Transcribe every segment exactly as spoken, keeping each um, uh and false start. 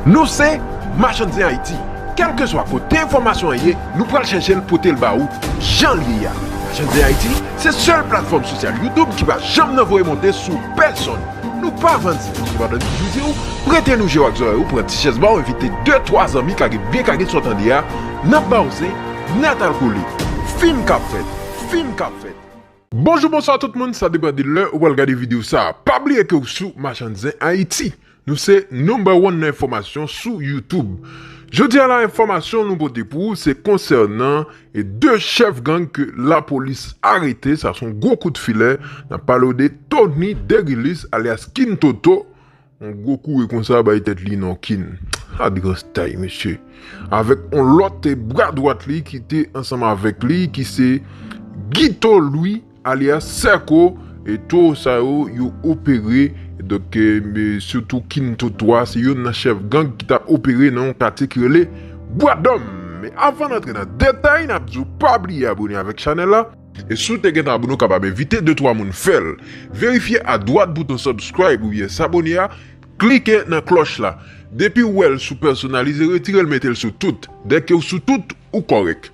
Nou se Machann Zen Ayiti. Kèlkeswa kote enfòmasyon an ye, nou pral chèche l pote l ba ou jan l ye a. Machann Zen Ayiti se sèl platfòm sosyal YouTube ki pa janm nan voye monte sou pèsonn. Nou pa vann zen. Pandan nou toujou di w, prete nou je w ak zòrèy ou, pran ti chèz ba w, envite de twa zanmi kage byen kage sa w tande a, n ap ba w zen, n a t al kole. Fim k ap fèt, fim k ap fèt. Bonjou, bonswa tout moun, sa depann de lè ou pral gade videyo sa a. Pa bliye ke w sou Machann Zen Ayiti. Nou se number one nan enfòmasyon sou YouTube. Jodi a la, enfòmasyon nou pote pou ou se konsènan e de chèf gang ke lapolis arete. Sa se yon gwo kout filè. N ap pale w de Tony Derilis, alyas Kin Toto. Yon gwo kouri konsa bay tèt li non Kin. Adrans tay, mesye. Avèk yon lòt bra dwat li ki te ansanm avèk li, ki se Guito Louis, alyas Sèko. E towo sa yo, yo opere. Donk, e, me, sitou Kin Toto a, se youn nan chèf gang ki t ap opere nan yon katye ki rele Bwadòm. Men avan n antre nan detay, n ap di w pa bliye abone avèk chanèl la. E si w te gentan abone, w kapab envite de twa moun fè l. Verifye adwat bouton subscribe oubyen s'abonner a, klike nan klòch la. Depi w wè l sou pèsonalize, retire l, mete l sou tout. Dèke w sou tout, ou kòrèk.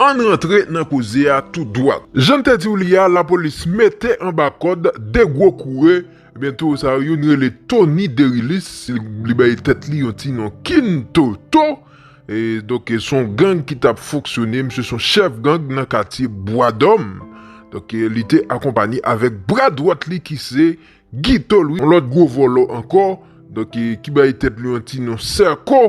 Ann rantre nan koze a tou dwat. Jan n te di w li a, lapolis mete anba kòd de gwo kouri. Ebyen, towo sa yo, youn rele Tony Derilis, li bay tèt li yon ti non Kin Toto. E, donk, e, se yon gang ki t ap fonksyone. Misye se yon chèf gang nan katye Bwadòm. Donk, e, li te akonpanye avèk bra dwat li ki se Guito Louis, yon lòt gwo vòlò ankò. Donk, e, ki bay tèt li yon ti non Sèko.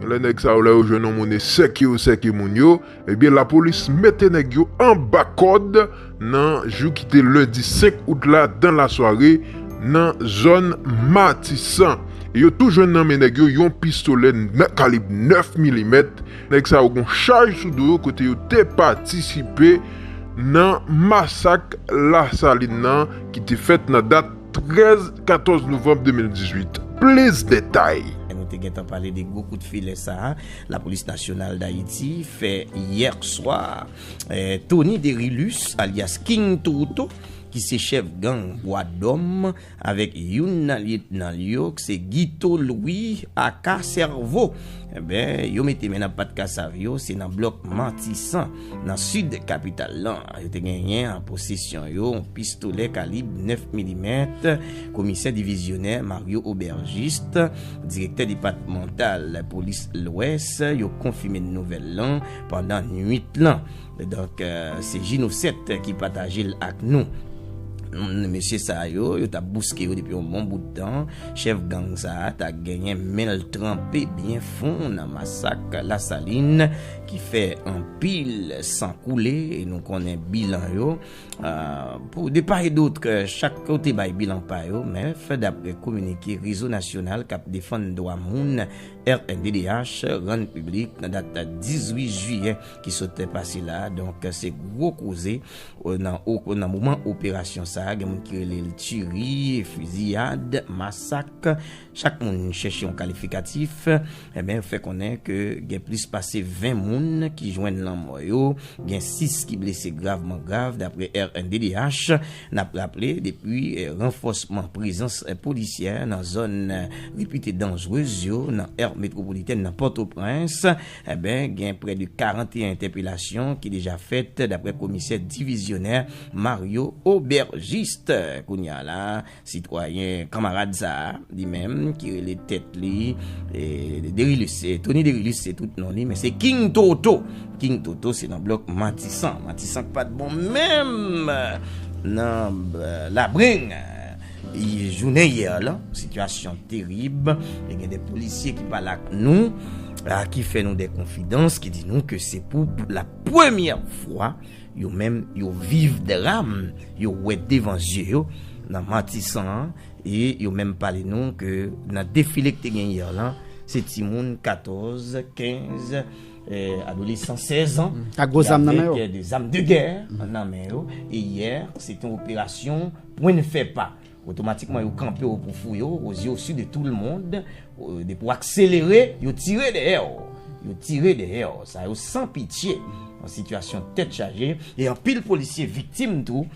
Lè nèg sa yo, lè yo jwenn yon moun e sèke yo sèke moun yo, ebyen, lapolis mete nèg yo anba kòd nan jou ki te lendi senk out la, dan lasware, nan zòn Matisan. E yo tou jwenn nan men nèg yo yon pistolè nan kalib nèf milimèt. Nèg sa yo gon chaj sou do yo kote yo te patisipe nan masak Lasalin nan ki te fèt nan dat trèz, katòz novanm de mil dizuit. Plis detay. Nou te gentan pale de gwo kout filè sa a, Lapolis Nasyonal Dayiti fè yè swa. Eh, Tony Derilus, alyas King Toto, ki se chèf gang Bwadòm, avèk youn nan lyetnan l yo, ki se Guito Louis, aka Sèvo. Enben, yo mete men nan pat kasav yo, se nan blòk Matisan, nan sid kapital lan. Yo te genyen an posesyon yo yon pistolè kalib nèf milimèt. Komisè divizyonè Mario Aubergiste, direktè depatmantal polis Lwès, yo konfime nouvèl lan pandan nwit lan. Donk, eh, se Jino sèt ki pataje l ak nou. Mm, mesye sa yo, yo t ap bouske yo depi yon bon bout tan. Chèf gang sa a ta genyen men l tranpe byen fon nan masak Lasalin ki fè anpil san koule, e nou konnen bilan yo. Ah, pou de part et d'autre, chak kote bay bilan pa yo, men fè daprè kominike Rezo Nasyonal k ap Defann Dwa Moun, R N D D H, rann piblik nan dat dizuit jiyè ki sot pase la. Donk, se gwo koze, o, nan, o, nan moman operasyon sa a, gen moun ki rele l tiri, fiziyad, masak. Chak moun chèche yon kalifikatif. Enben, fè konnen ke gen plis pase ven moun ki jwenn lanmò yo, gen sis ki blese gravman grav, daprè R N D D H. N ap raple, depi, eh, ranfòsman prezans, eh, polisyè nan zòn, eh, repite danjrez yo nan ère métropolitaine nan Pòtoprens, enben, gen prè de karannyen entèpelasyon ki deja fèt, daprè komisè divizyonè Mario Aubergiste. Kounye a la, sitwayen kanmarad sa a, li menm, ki rele tèt li, eh, Derilus, eh, Tony Derilus, se tout non li, men se King Toto. King Toto, se nan blòk Matisan. Matisan k pa t bon menm nan, eh, Labrenn, eh, jounen yè lan, sitiyasyon terib. E gen de polisye ki pale ak nou, ah, ki fè nou de konfidans, ki di nou ke se pou la premyè fwa yo menm, yo viv dram, yo wè devan zye yo nan Matisan an, e yo menm pale nou ke nan defile ki te gen yè lan, se timoun katòz, kenz, eh, adolesan sèz an, mm, ak gwo zam nan men yo, avèk, eh, de zam de gè, mm, nan men yo. E yè, se te yon operasyon pwen n fè pa. Otomatikman, yo kanpe w pou fouye w, aux yeux, aux yeux de tout le monde. Euh, depi w akselere, yo tire dèyè w. Yo tire dèyè w. Sa yo san pitye. Yon sitiyasyon tèt chaje. E anpil polisye viktim tou.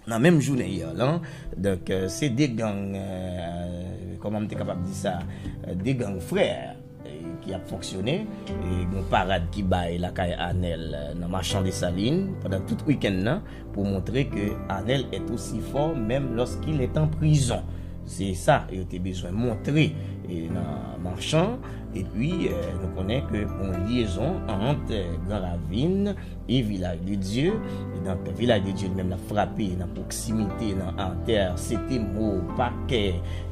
Nan menm jounen yè lan, donk, euh, se de gang, euh, kòman m te kapab di sa, euh, de gang frè, euh, ki ap fonksyone. E gen yon parad ki bay lakay Anèl, euh, nan Machan Desalin pandan tout wikenn nan pou montre ke Anèl est aussi fort même lorsqu'il est en prison. Se sa yo te bezwen montre, e, nan Machan. Epi, euh, nou konnen ke yon lyezon ant, euh, Gran Ravin e Vilaj de Dye. E donk, Vilaj de Dye li menm l ap frape nan pwoksimite nan atè Setemo, Pakè,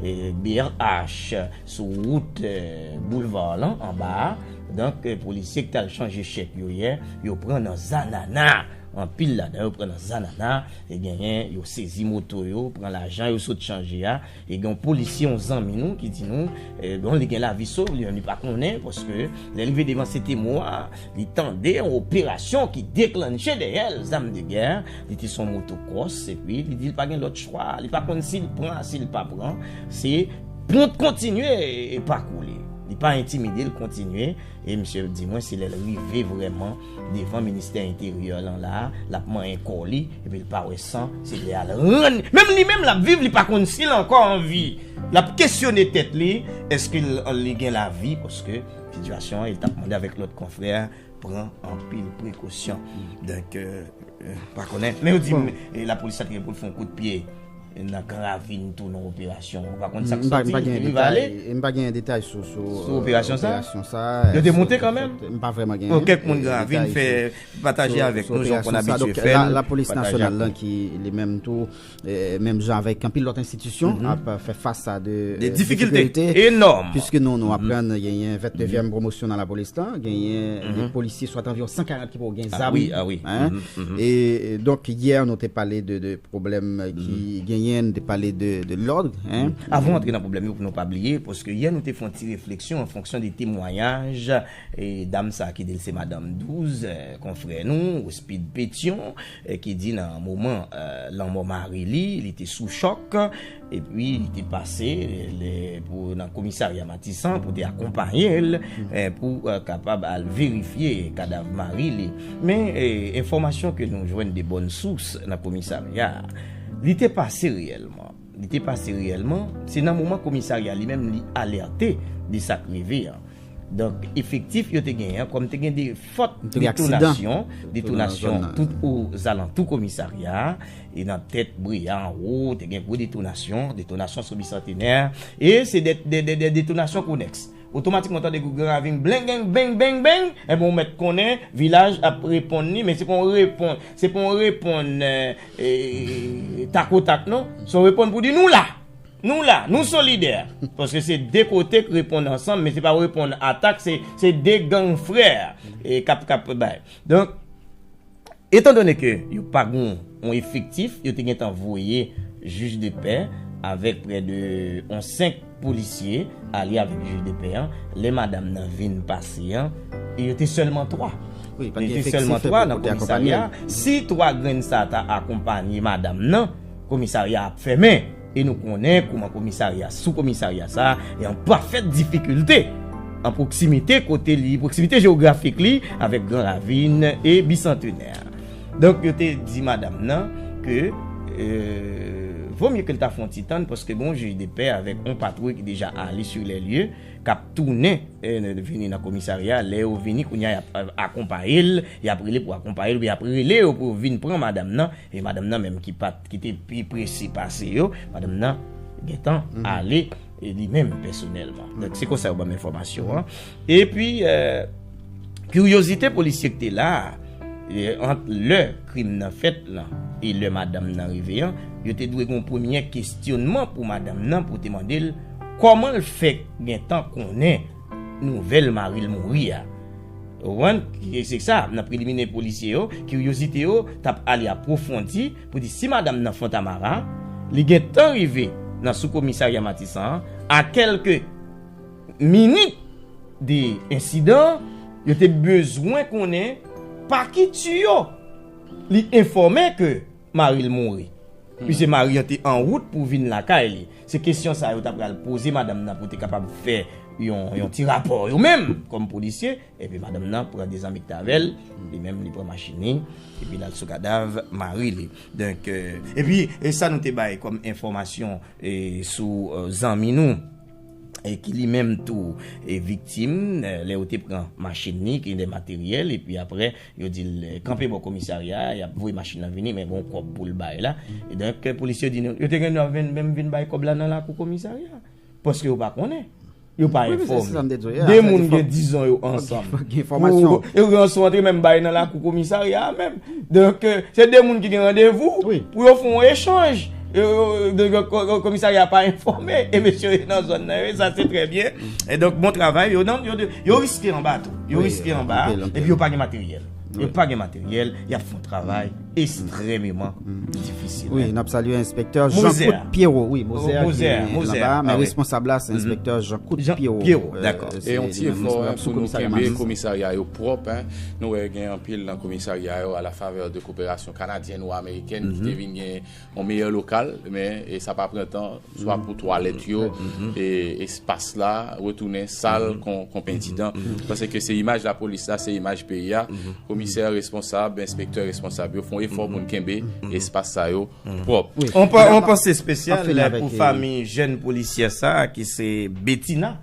eh, B R H, sou wout, eh, boulva lan anba a. Donk, eh, polisye ki t al chanje chèk yo yè, yo pran nan Zanana. Anpil ladan yo pran nan Zanana, e genyen yo sezi moto yo, pran lajan yo sot chanje a. E gen yon polisye, yon zanmi nou ki di nou, eh, bon, li gen lavi sov, li menm li pa konnen, paske lè l rive devan Setemo a, li tande yon operasyon ki deklanche dèyè l, zam de gè, li te sou yon motocross, epi li di l pa gen lòt chwa, li pa konn si l pran, si l pa pran, se pran kontinye e pakou li. Li pa entimide, l kontinye, e misye di mwen se lè l rive vrèman devan ministè enteryè lan la, l ap manyen kò li, epi l pa wè san, se lè a l rann, menm li menm l ap viv, li pa konn si l ankò an vi. L ap kesyone tèt li, èske l, li gen lavi, paske sitiyasyon an, e l t ap mande avèk lòt konfrè, pran anpil prekosyon. Donk, euh, euh, pa konnen. Men yo di, bon, m, e lapolis la te gen pou l fè yon kout pye nan Gran Ravin tou nan operasyon. Ou pa konn sa k soti, li rive ale. M pa gen detay sou, sou, sou, euh, operasyon sa? Operasyon sa, yo te monte kanmenm? M pa vrèman gen. Bon, kèk moun Gran Ravin fè, pataje avèk nou, jan w konn abitye fè l. Lapolis nasyonal lan ki li menm tou, eh, menm jan avèk anpil lòt enstitisyon, ap fè fas a de, de eh, difikilte enòm. Piske nou, nou aprann genyen vennevèm pwomosyon nan lapolis lan, genyen de polisye swa anviwon san karant ki poko gen zam. Ah wi, ah wi. E, e donk, yè, nou te pale de, de pwoblèm ki genyen, nou te pale de, de lòd. Avan antre nan pwoblèm yo, pou nou pa bliye, paske yè nou te fè yon ti refleksyon an fonksyon de temwayaj, e dam sa ki di l se madanm douz, eh, konfrè nou, Ospid Petyon, eh, ki di nan moman, eh, lanmò mari li, li te sou chòk, epi li te pase, eh, lè, pou, nan komisarya Matisan pou te akonpaye l, eh, pou, eh, kapab al verifye kadav mari li. Men, eh, enfòmasyon ke nou jwenn de bòn sous nan komisarya a, li te pase reyèlman. Li te pase reyèlman, se nan moman komisarya li menm li alète de sa k rive an. Donk, efektif yo te genyen an, kòm te gen de fòt detonasyon, detonasyon tout ozalantou komisarya a, e nan tèt Breya anwo, te gen gwo detonasyon, detonasyon sou Bisantenè, e se de, de, de, de detonasyon konèks. Otomatikman, w tande gwo gran ravin, blengen, beng, beng, beng, enben, w mèt konnen, vilaj ap reponn li, men se pa yon reponn, se pa yon reponn, eh, eh, takotak, non. Se yon reponn pou di, nou la! Nou la, nou solidè. Paske se de kote k reponn ansanm, men se pa reponn atak, se, se de gang frè, e k ap, k ap bay. Donk, etandone ke yo pa gen yon efektif, yo te gentan voye jij de pè avèk prè de yon senk polisye ale avèk jij de pè an. Lè madanm nan vin pase an, e yo te sèlman twa. Wi, pa t gen efektif pou te akonpaye l. Yo te sèlman twa nan komisarya. Si twa grenn sa ta akonpaye madanm nan, komisarya ap fèmen. E nou konnen kòman komisarya, sou komisarya sa a, e an pafèt difikilte, an pwoksimite kote li, pwoksimite jewografik li avèk Gran Ravin e Bisantenè. Donk, yo te di madanm nan ke, euh, vo mye ke l ta fè yon ti tann, paske gen yon jij de pè avèk yon patwouy ki deja ale sur les lieux, k ap tounen, eh, vini nan komisarya. Lè yo vini, kounye a, y ap, eh, akonpaye l, y ap rele pou akonpaye l, oubyen y ap rele yo pou yo vin pran madanm nan, e madanm nan menm ki pa t, ki te pi prese pase yo, madanm nan gentan ale, eh, li menm pèsonèlman. Donk, se konsa yo ban m enfòmasyon an. Epi, eh, kiryozite polisye ki te la a, e, ant lè krim nan fèt lan e lè madanm nan rive an, yo te dwe gen yon premye kesyonman pou madanm nan, pou te mande l kòman l fèk gentan konnen nouvèl mari l mouri a. Ou konprann? E se sa, nan preliminè polisye yo, kiryozite yo t ap ale apwofondi pou di si madanm nan Fontamara, li gentan rive nan sou komisarya Matisan an, a kèlke minit de ensidan, yo te bezwen konnen pa ki tiyo li enfòme ke mari l mouri. Puiske mari an te an wout pou vin lakay li. Se kesyon sa yo ta pral poze madanm nan pou te kapab fè yon, yon ti rapò yo menm kòm polisye. Epi madanm nan pran de zanmi ki t avè l, li menm li pran machin li, epi l al sou kadav mari li. Donk, euh, epi, e sa nou te bay kòm enfòmasyon, e, sou, euh, zanmi nou, e ki li menm tou, e viktim, e, lè yo te pran machin li, ki gen de materyèl, epi apre, yo di l, e, kanpe bò komisarya a, y ap voye machin nan vini, men gen yon kòb pou l bay la. E donk, polisye di nou, yo te gen dwa vin, menm vin bay kòb la nan lakou komisarya a. Paske yo pa konnen. Yo pa enfòme. De moun gen dizon yo ansanm. Pou, yo gen ansanm antre menm bay nan lakou komisarya a menm. Donk, euh, se de moun ki gen randevou pou yo fè yon echanj. Yo, yo, donk, ko-, ko-, komisarya pa enfòme. E mesye yo nan zòn nan, yo, sa se trè byen. E donk, bon travay. Yo, nan, yo, yo riske anba tou. Yo riske anba. Epi yo pa gen materyèl. Yo pa gen materyèl. Y ap fè yon travay ekstrèmeman difisil. Wi, n ap salye enspektè Jean Cout Pierrot. Wi, Mozè ki anba, men responsab la se enspektè Jean Cout Pierrot. Dakò. E yon ti efò pou nou kenbe komisarya yo pwòp, en. Nou wè gen anpil nan komisarya yo à la faveur de coopération canadienne ou américaine ki te vin gen yon meyè lokal, men e sa pa pran tan, swa pou twalèt yo, e espas la, retounen sal kon, kon pentidan. Paske se imaj lapolis la, se imaj peyi a. Komisè responsab, enspektè responsab yo fè yon efò pou n kenbe espas sa yo pwòp. Yon pa-, yon panse espesyal pou fanmi jèn polisyè sa a ki se Betina.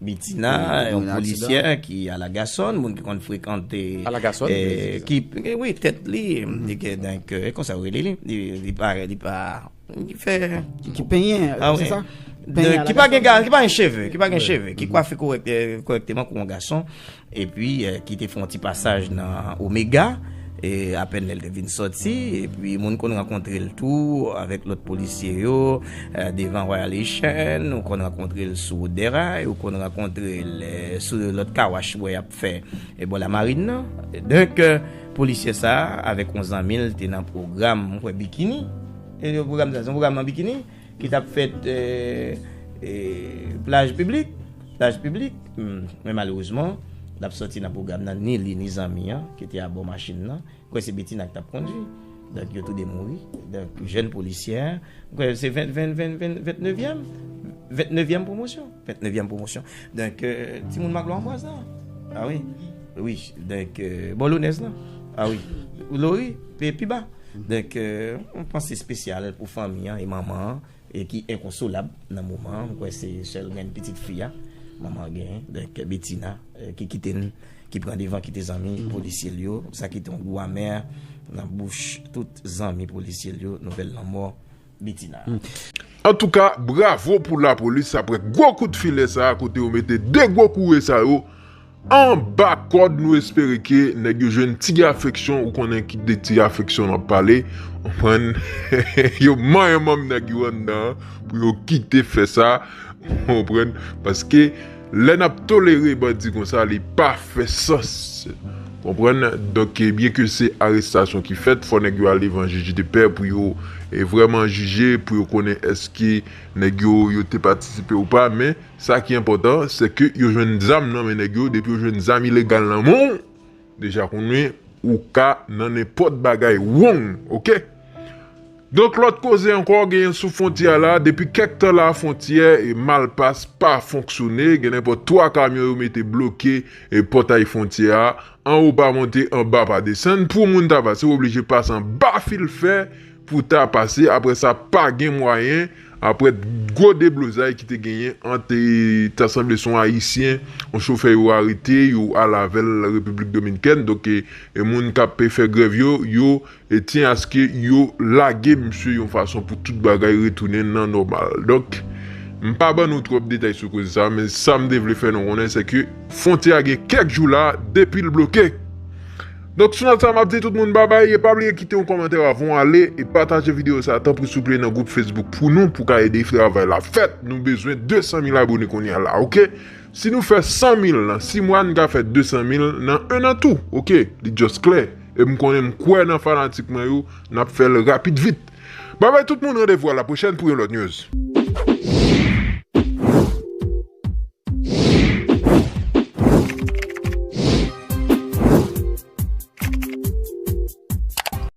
Betina, yon polisyè ki Alagasòn, moun ki konn frekante, ki, wi, tèt li, li gen, donk, e konsa yo rele li, li, li pa, li pa, ki fè, ki penyen, se sa? Ki pa gen, ki pa gen cheve, ki pa gen cheve, ki kwafe kòrèk, e, kòrèkteman kou yon gason, epi, e, ki te fè yon ti pasaj nan Omega, e, apèn lè l te vin sòti, epi moun konn rankontre l tou avèk lòt polisye yo, e, devan Royal Haitian, ou konn rankontre l sou wout Dèray, ou konn rankontre l, e, sou lòt kawach wè y ap fè, e, bò Lamarin nan. Donk, e, polisye sa a, avèk yon zanmi l, te nan pwogram, mwen kwè, bikini. E pwogram sa, se yon pwogram nan bikini ki t ap fèt, e, e, plaj piblik, plaj piblik, hmm, men malerezman, l ap sòti nan pwogram nan, ni li, ni zanmi an, ki te abò machin nan. Kwè se Betina ki t ap kondui. Donk, yo tou de mouri. Donk, jèn polisyè, kwè se ven, ven, ven, ven, vennevèm, vennevèm pwomosyon. Vennevèm pwomosyon. Donk, e, timoun Maglwa Anbwaz la. A wi. Wi. Donk, e, bò Lonèz la. A wi. Lori, pi, pi ba. Donk, e, yon panse espesyal pou fanmi an e manman an, e ki enkonsolab nan moman an. Mwen kwè se sèl grenn pitit fi a manman an genyen. Donk, Betina, e, ki kite n, ki pran devan, kite zanmi polisye l yo. Sa kite yon gou amè nan bouch tout zanmi polisye l yo, nouvèl lanmò Betina. Antouka, bravo pou lapolis apre gwo kout filè sa a kote yo mete de gwo koure sa yo anba kòd. Nou espere ke nèg yo jwenn ti afeksyon, ou konnen ki de ti afeksyon n ap pale, konprann? Yo manyen manm nèg yo anndan an pou yo kite fè sa, konprann? Paske lè n ap tolere bandi konsa, li pa fè sans. Konprann? Donk, e, byen ke se arestasyon ki fèt, fò nèg yo al devan jij de pè pou yo, e, vrèman jije, pou yo konnen èske nèg yo, yo te patisipe ou pa. Men, sa ki enpòtan, se ke yo jwenn zam nan men nèg yo. Depi yo jwenn zam ilegal nan men w, deja konnen ou ka nan nenpòt bagay wrong, oke? Donk, lòt koze ankò, genyen sou fwontyè a la, depi kèk tan la, fwontyè e Malpas pa fonksyone, gen nenpòt twa kamyon yo mete bloke e pòtay fwontyè a, anwo pa monte, anba pa desann. Pou moun ta pase, w oblije pase anba fil fè pou ta pase. Apre sa, pa gen mwayen. Apre gwo deblozay ki te genyen ant, e, ta sanble se yon Ayisyen, yon chofè yo arete, yo al avè l Repiblik Dominikèn. Donk, e, e moun k ap fè grèv yo, yo e tyen aske yo lage misye yon fason pou tout bagay retounen nan nòmal. Donk, m pa ban nou twòp detay sou koze sa, men sa m te vle fè nou konnen, se ke fwontyè a gen kèk jou la depi l bloke. Donk, sou nòt sa, m ap di tout moun babay, e pa bliye kite yon kòmantè avan w ale, e pataje videyo sa, tanpri, souple, nan gwoup Facebook pou nou, pou ka ede travay la fèt. Nou bezwen de san mil abone kounye a la, oke? Si nou fè san mil nan sis mwa, n ka fè de san mil nan en an tou, oke? Li just klè. E m konnen m kwè nan fanatik mwen yo, n ap fè l rapid vit. Babay tout moun, randevou a la pwochèn pou yon lòt news.